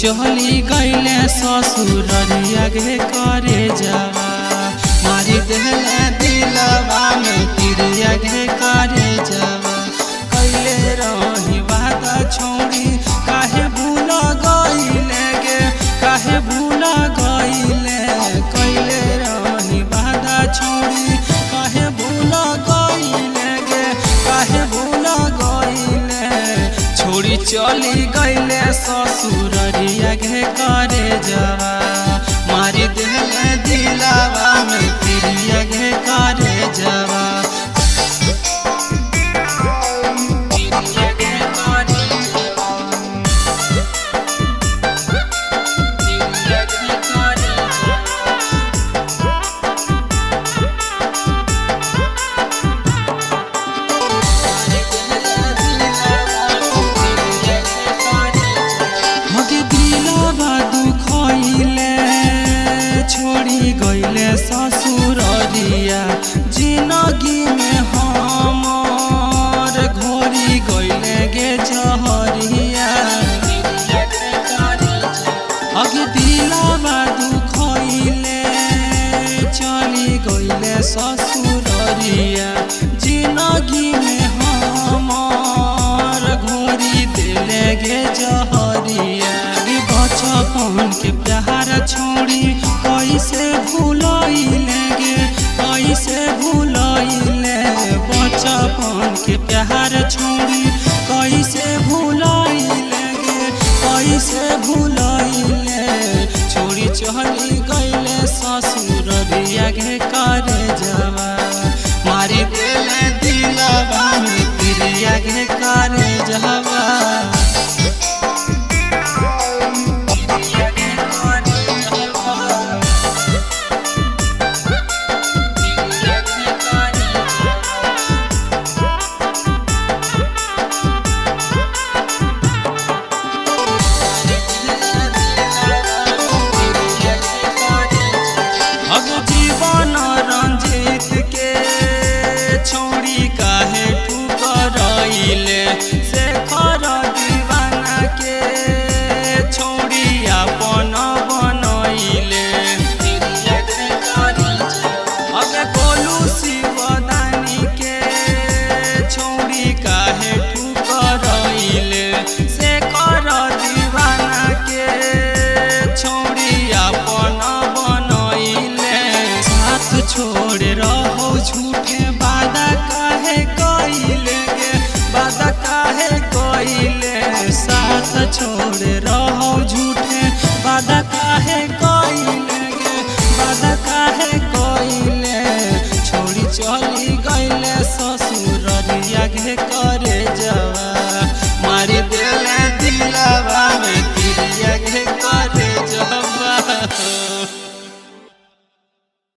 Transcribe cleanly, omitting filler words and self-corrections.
चली गईले ससुररिया गे करे जावा, मारी देले दिलवा में तिरिया गे करे जावा। कैले रही वादा छोड़ी काहे भूल गईले गे, काहे भूल गईले। कैले रही वादा छोड़ी काहे भूल गईले गे, काहे भूल गईले। छोड़ी चली गईले ससुररिया गे करे जावा, मारी देले दिलवा में तिरिया गे करे जावा। तिरिया गे करे जावा, तिरिया गे करे जावा। मगे दिलवा दुखइले छोड़ी गईले ससुररिया, जिनगी में हमर घोरी गईले गे जहरिया। अगे दिलवा दुखइले चली गईले ससुररिया, जिनगी में हमर घोरी देले गे जहरिया। बचपन के प्यार छोड़ी कैसे भूलइले गे, कैसे भूलइले। बचपन के प्यार छोड़ी कैसे भूलइले गे, कैसे भूलइले। छोड़ी चली गईले ससुररिया गे करे जावा, मारी देले दिलवा में तिरिया गे करे जावा। तिरिया गे करे जावा, तिरिया गे करे जावा। अब जीवन रंजित के छोड़ी काहे ठुकरइले, शेखर दीवाना के छोड़ी अपन बनइले। अब गोलू शिवदानी के छोड़ी काहे ठुकरइले, शेखर दीवाना के छोड़ी अपन बनइले। साथ छोड़ रहो झूठे वादा काहे कइले गे, वादा काहे कइले। साथ छोड़